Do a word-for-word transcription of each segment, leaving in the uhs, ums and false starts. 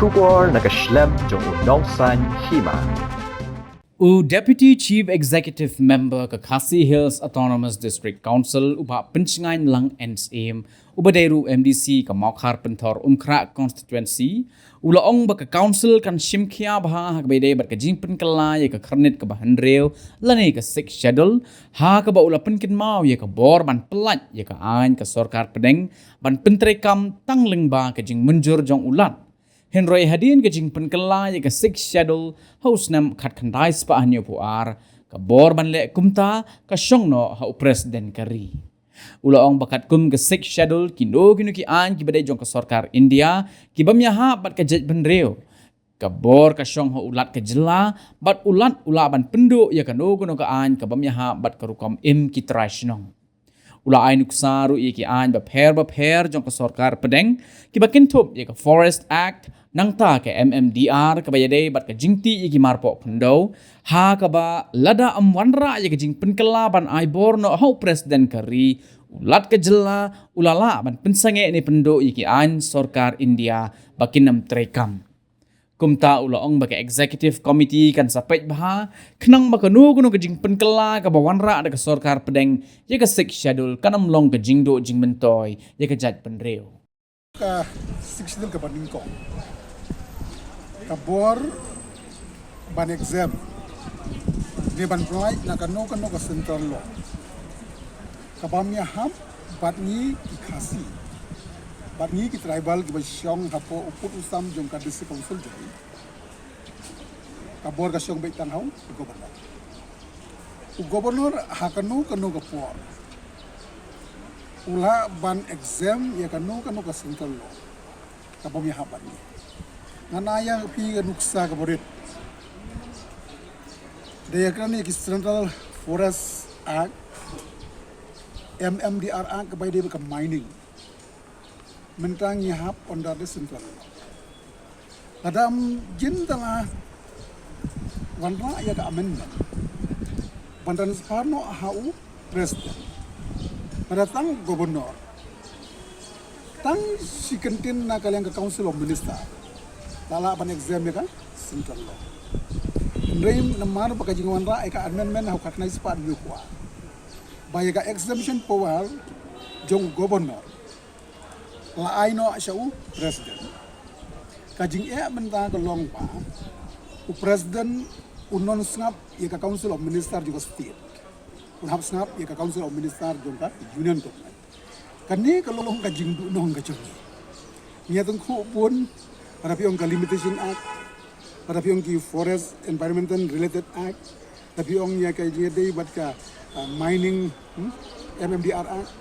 Khubor na ka shlem jong u nongsaiñ hima. U Deputy Chief Executive Member ka Khasi Hills Autonomous District Council, u Bah Pynshngain Lang N Syiem, uba dei ruh M D C ka Mawkhar Pynthor Umkhrah Constituency, u la ong ba ka Council kan shim khia bha ha kaba ïadei bad ka jingpynkylla ïa ka khyrnit kaba hynriew lane ka Sixth Schedule, ha kaba u la pynkynmaw ïa ka bor ban pyllait ïa ka aiñ ka sorkar pdeng ban pyntreikam tang lyngba ka jingmynjur jong u Lat. Hynrei hadien ka jingpynkylla ïa ka Sixth Schedule ha u snem khatkhyndai spah hynñiewphew ar, ka bor ban leh kumta ka shong noh ha u President ka ri. U la ong ba katkum ka Sixth Schedule, kino kino ki aiñ kiba dei jong ka sorkar India ki bym ïahap bad ka jaitbynriew, ka bor ka shong ha u Lat ka jylla, bad u Lat u lah ban pynduh ïa kano kano ka aiñ ka bym ïahap bad ka rukom im ki trai shnong. U la ai nuksa ruh ïa ki aiñ bapher bapher jong ka sorkar pdeng kiba kynthup ïa ka Forest Act, nangta ka M M D R kaba ïadei bad ka jingtih ïa ki marpoh khyndew, ha kaba lada ym wanrah ïa ka jingpynkylla ban ai bor noh ha u President ka ri, u Lat ka jylla u la lah ban pynsangeh ne pynduh ïa ki aiñ sorkar India ba kin ym treikam. Kumta u la ong ba ka Executive Committee kan sa peit bha khnang ba kano kano ka jingpynkylla kaba wanrah da ka sorkar pdeng ïa ka Sixth Schedule kan ym long ka jingduh jingmyntoi ïa ka jaitbynriew. Ka Sixth Schedule kaba nyngkong, ka bor ban exempt ne ban pyllait na kano kano ka central law ka bym ïahap bad ngi ki Khasi, bad ngi ki tribal kiba shong hapoh u pud u sam jong ka District Council jong ngi, ka bor ka shong beit tang ha u Governor. U Governor ha kano kano ka por u lah ban exempt ïa kano kano ka central law ka bym ïahap bad ngi. Ngan ai ïa phi ka nuksa kaba rit. Da ïakren ïa ki Central Forest Act, M M D R Act kaba ïadei bad ka mining, mynta ngi hap under the central law. Lada ym jin da la wanrah ïa ka amendment ban transfer noh ha u President, lada tang Governor, tang shi kyntien na ka liang ka Council of Minister la lah ban exempt ïa ka central law. Hynrei namar ba ka jingwanrah ïa ka amendment ha u khatkhyndai spah hynñiewphew ar, ba ïa ka exemption power jong u Governor la ai noh sha u President, ka jingeh mynta ka long ba u President un ym sngap ïa ka Council of Minister jong ka state, un hap sngap ïa ka Council of Minister jong ka Union Government. Kane ka long ka jingduhnong ka jong ngi. Ngi ïa tyngkhuh bun, lada phi ong ka Limitation Act, lada phi ong ki Forest Environmental Related Act, lada phi ong ïa ka jingïadei bad ka, ah, mining, hmm, M M D R Act.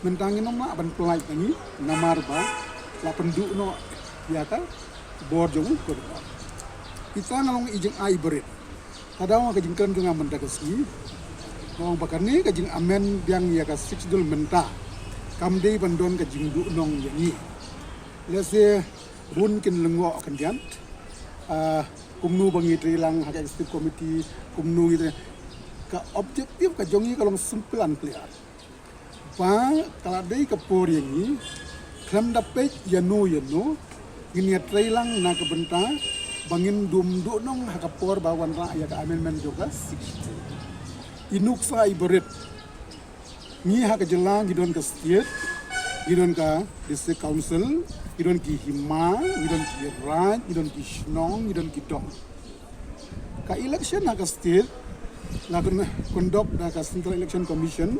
Mynta ngin ym lah ban pyllait na ngi namar ba la pynduh noh ïa ka bor jong u Governor. Ita nga long i jingai barit. Ka daw ka jingkren jong nga mynta ka sngi, nga ong ba kane ka jing amend biang ïa ka Sixth Schedule mynta kam dei ban don ka jingduhnong ïa ngi. Lehse bun kin lyngngoh khyndiat, ah, kumno ba ngi trei lang ha ka executive committee, kumno ngi trei. Ka objective ka jong ngi ka long simple and clear. Ba ka la dei ka por ïa ngi, khlem da peit ïano ïano, ngin ïa trei lang na ka bynta ba ngin ym duhnong ha ka por ba wanrah ïa ka amendment jong ka Sixth Schedule. I nuksa i barit, ngi ha ka jylla ngi don ka state, ngi don ka district council, ngi don ki hima, ngi don ki raid, ngi don ki shnong, ngi don ki dong. Ka election ha ka state la con-, conduct da ka Central Election Commission,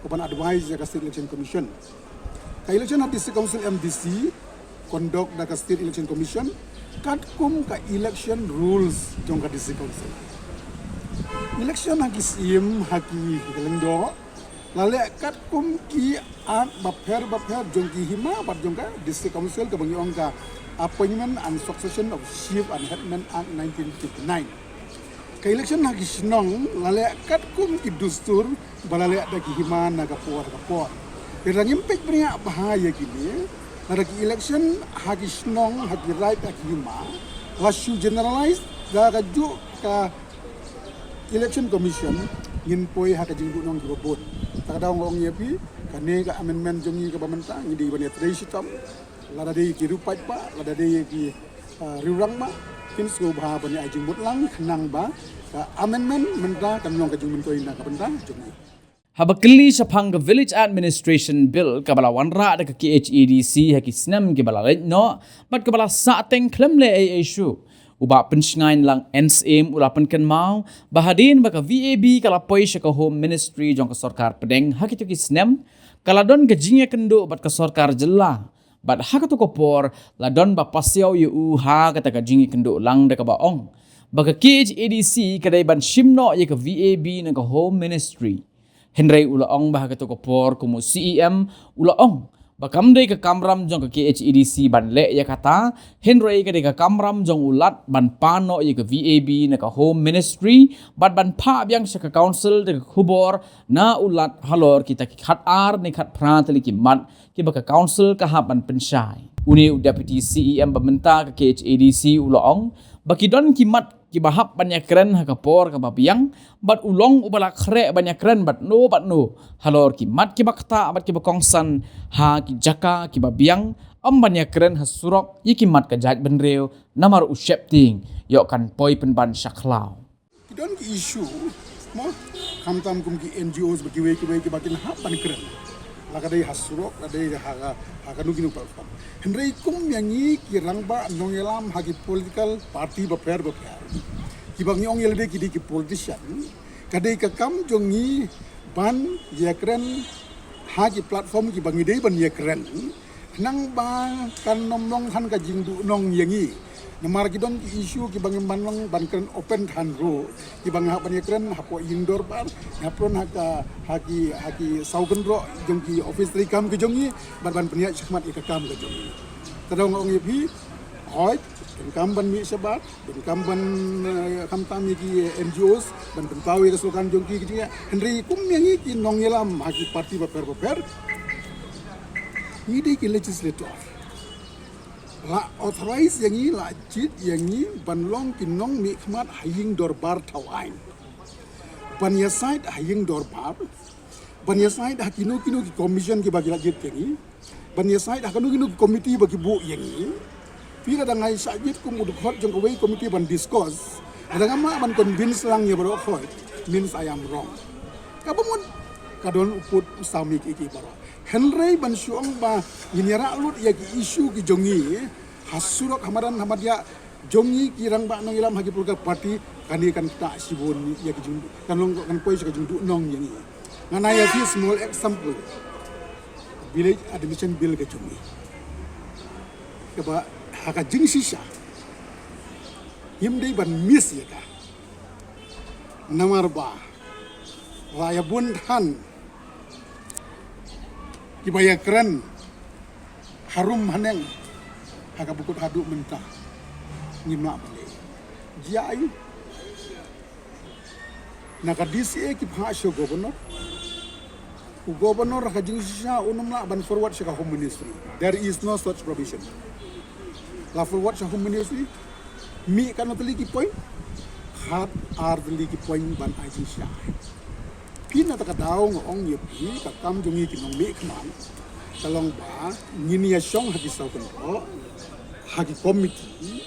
ka ban advise da ka State Election Commission. Ka election ha District Council M D C conduct da ka State Election Commission, katkum ka election rules jong ka District Council. Election ha ki syiem, ha ki, ha ki lyngdoh, la leh katkum ki act bapher bapher jong ki hima bad jong ka District Council kaba ngi ong ka Appointment and Succession of Chief and Headman Act nineteen fifty-nine. Ka election ha ki shnong la leh katkum ki dustur ba la leh da ki hima na ka por ka por. Lada ngim peit bniah bha ïa kine, lada ki election ha ki shnong, ha ki raid, ha ki hima la shu generalize da kajuh ka Election Commission, ngin poi ha ka jingduhnong kiba bun. Ta ka daw nga ong ïa phi, kane ka amendment jong ngi kaba mynta ngi dei ban ïa trei shitom. Lada dei ki ruh paidbah, lada dei ki Riewrangbah kin sngewbha ban ai jingmut lang khnang ba ka amendment mynta kan long ka jingmyntoi na ka bynta jong ngi. Haba kylli shaphang ka Village Administration Bill kaba la wanrah da ka K H A D C ha ki snem kiba la leit noh bad kaba la sahteng khlem leh ei ei shuh, u Bah Pynshngaiñ Lang N S M u la pynkynmaw ba hadien ba ka V A B ka la poi sha ka Home Ministry jong ka sorkar pdeng ha kito ki snem, ka la don ka jingïakynduh bad ka sorkar jylla. Bad ha kato ka por la don ba pasiaw ïa u ha kata ka jingïakynduh lang da kaba ong ba ka K H A D C ka dei ban shim noh ïa ka V A B na ka Home Ministry. Hynrei u la ong ba ha kato ka por kum u C E M u la ong ba kam dei ka kamram jong ka K H A D C ban leh ïa kata, hynrei ka dei ka kamram jong u Lat ban pan noh ïa ka V A B na ka Home Ministry bad ban phah biang sha ka Council da ka khubor na u Lat halor kita ki khat ar ne khat phra tylli ki mat kiba ka Council ka hap ban pynshai. Une u Deputy C E M ba mynta ka K H A D C u la ong ba ki don ki mat kiba hap ban ïakren ha ka por kaba biang bad u long uba la khreh ban ïakren bad no bad no halor ki mat kiba ktah bad kiba kongsan ha ki jaka kiba biang, ym ban ïakren ha surok ïa ki mat ka jaitbynriew namar u sheptieng ïoh kan poi pynban sha khlaw. Ki don ki issue mo, khamtam kum ki N G Os ba kiwei kiwei kiba kin hap ban kren, la ka dei ha surok, la dei ha ka, ha kano kano platform. Hynrei kum ïa ngi ki rangbah nongïalam ha ki political party bapher bapher, kiba ngi ong ïa lade ki dei ki politician, ka dei ka kam jong ngi ban ïakren ha ki platform kiba ngi dei ban ïakren, khnang ba kan ym long than ka jingduhnong ïa ngi. Namar ki don ki issue kiba ngim ban long ban kren open than ruh, kiba ngi hap ban ïakren hapoh ïing dorbar, ngi hap ban ha ka, ha ki, ha ki saw kynroh jong ki office treikam ki jong ngi, bad ban pynïaid shakhmat ïa ka kam ka jong ngi. Te da nga ong ïa phi, hooid, donkam ban mih shabar, donkam ban, eh, khamtam ïa ki N G Os ban pynpaw ïa ka slogan jong ki, ki jingeh. Hynrei kum ïa ngi ki nongïalam ha ki party bapher bapher, ngi dei ki legislator. La authorize ïa ngi, la jied ïa ngi ban long ki nongmihkhmat ha ïing dorbar thaw aiñ, ban ïasaid ha ïing dorbar, ban ïasaid ha kino kino ki commission kiba ki la jied ïa ngi, ban ïasaid ha kano kano ki committee ba ki buh ïa ngi. Phi, lada nga shah jied kum u dkhot jong kawei ka committee ban discuss, lada ngam lah ban convince lang ïa baroh khoit, means I am wrong. Kaba mut ka don u pud u sawmi kiei kiei baroh. Hynrei ban shu ong ba ngin ïarah lut ïa ki issue ki jong ngi ha surok, ha madan ha madiah jong ngi ki rangbah nongïalam ha ki political party, kane kan ktah shibun ïa ki jing, kan long, kan poi sha ka jingduhnong ïa ngi. Ngan ai ïa phi small example. Village Administration Bill ka jong ngi, kaba ha ka jingshisha ngim dei ban miss ïa ka. Namar ba la ïa bun than kiba ïakren harum haneng ha kaba kut haduh mynta, ngim lah ban leh. Jia aiu? Na ka D C A ki phah sha u governor. U governor ha ka jingshisha un ym lah ban forward sha ka Home Ministry. There is no such provision. La forward sha Home Ministry, mih katno tylli ki point? Khat ar tylli ki point ban ai jingshisha. Phi, na kata ka daw nga ong ïa phi, ka kam jong ngi ki nongmihkhmat ka long ba ngin ïa shong ha ki saw kynroh, ha ki committee,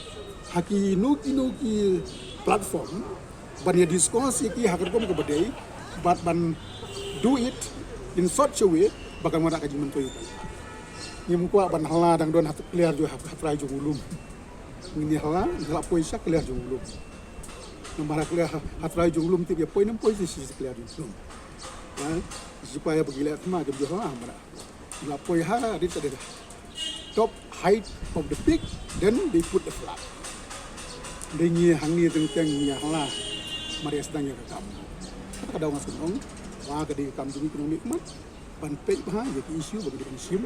ha kino kino ki platform, ban ïa discuss ïa ki ha ka rukom kaba dei, bad ban do it in such a way ba kan wanrah ka jingmyntoi. Ngim kwah ban hala dang don ha kliar jong, ha trai jong u lum. Ngin ïa hala, ngin ïa poi sha kliar jong u lum. Namar ha kliar, ha trai jong u lum tip ïa poi ne em poi shi, shi kliar jong u lum. Ha, shi pa ïa ba ki leh thma ki ïa hala namar la poi ha rit ka dei top height of the peak, then they put the flag. Dei ngi hangne teng teng ngi hala, mar ïa sdang ïa ka kam. Kata ka daw nga sngewthuh ba ka dei ka kam jong ngi ki nongmihkhmat ban peit bha ïa ki issue ba ki dei ban shim.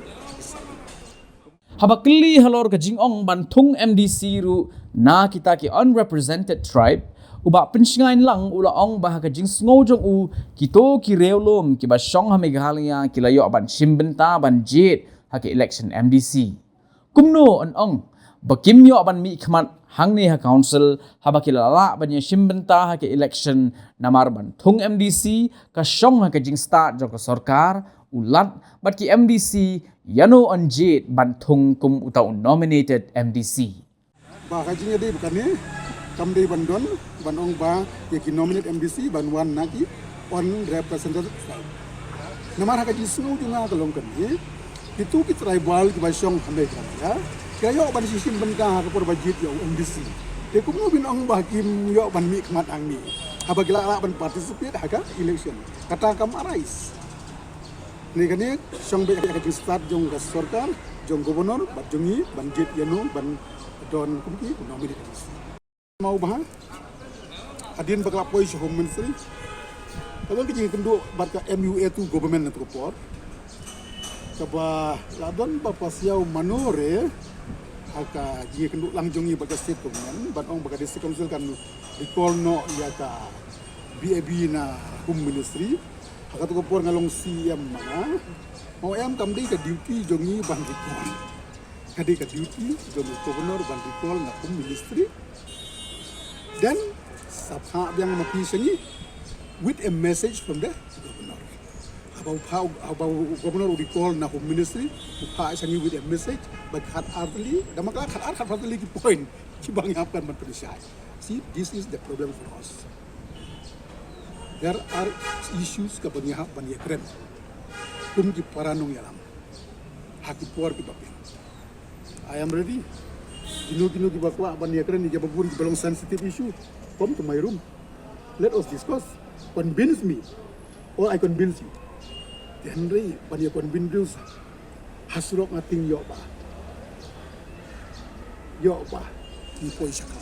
Haba kylli halor ka jingong ban thung M D C ruh na kita ki unrepresented tribe, u Bah Pynshngaiñ Lang u la ong ba ha ka jingsngew jong u, kito ki riewlum kiba shong ha Meghalaya ki la ïoh ban shim bynta ban jied ha ka election M D C. Kumno yn ong ba kim ïoh ban mihkhmat hangne ha council haba ki la lah ban ïa shim bynta ha ka election, namar ban thung M D C ka shong ha ka jingstad jong ka sorkar, u Lat bad ki M D C ïano yn jied ban thung kum uta u nominated M D C. Ba ka jingïadei ba kane kam dei ban don ban ong ba ïa ki nominate M D C ban wan na ki unrepresented tribe. Namar ha ka jingsngew jong nga ka long kane, kitu ki tribal kiba shong ha Meghalaya ki ïoh ban shim bynta ha ka por ba jied ïa u M D C. Te kumno phin ong ba kim ïoh ban mihkhmat hangne haba ki la lah ban participate ha ka election? Kata kam arise. Kane kane shong beit ha ka jingstad jong ka sorkar, jong governor bad jong ngi ban jied ïano ban don kum ki nominate M D C. Mawbha, hadien ba ka la poi sha Home Ministry, ka long ka jingïakynduh bad ka M U A two government na ka por, kaba la don ba pasiaw mano re ha ka jingïakynduh lang jong ngi bad ka state government ban ong ba ka district council kan recall noh ïa ka B A B na Home Ministry. Ha kata ka por nga long C M ma nga. Mo em, kam dei ka duty jong ngi ban recall. Ka dei ka duty jong u governor ban recall na Home Ministry. Then sa phah biang ma phi sha ngi with a message from the governor. Haba u phah, haba u governor u recall na Home Ministry, u phah sha ngi with a message ba khat ar tylli, da ma ka khat ar khat phra tylli ki point kiba ngi hap kan ban pynshai. See, this is the problem for us. There are issues kaba ngi hap ban ïakren kum ki para nongïalam ha ki por kiba biang. I am ready. Kino kino kiba kwah ban ïakren ïa kiba bun kiba long sensitive issue, come to my room. Let us discuss. Convince me or I convince you. Te hynrei ban ïa convince ha surok nga tieng ïoh ba, ïoh ba ngi poi sha ka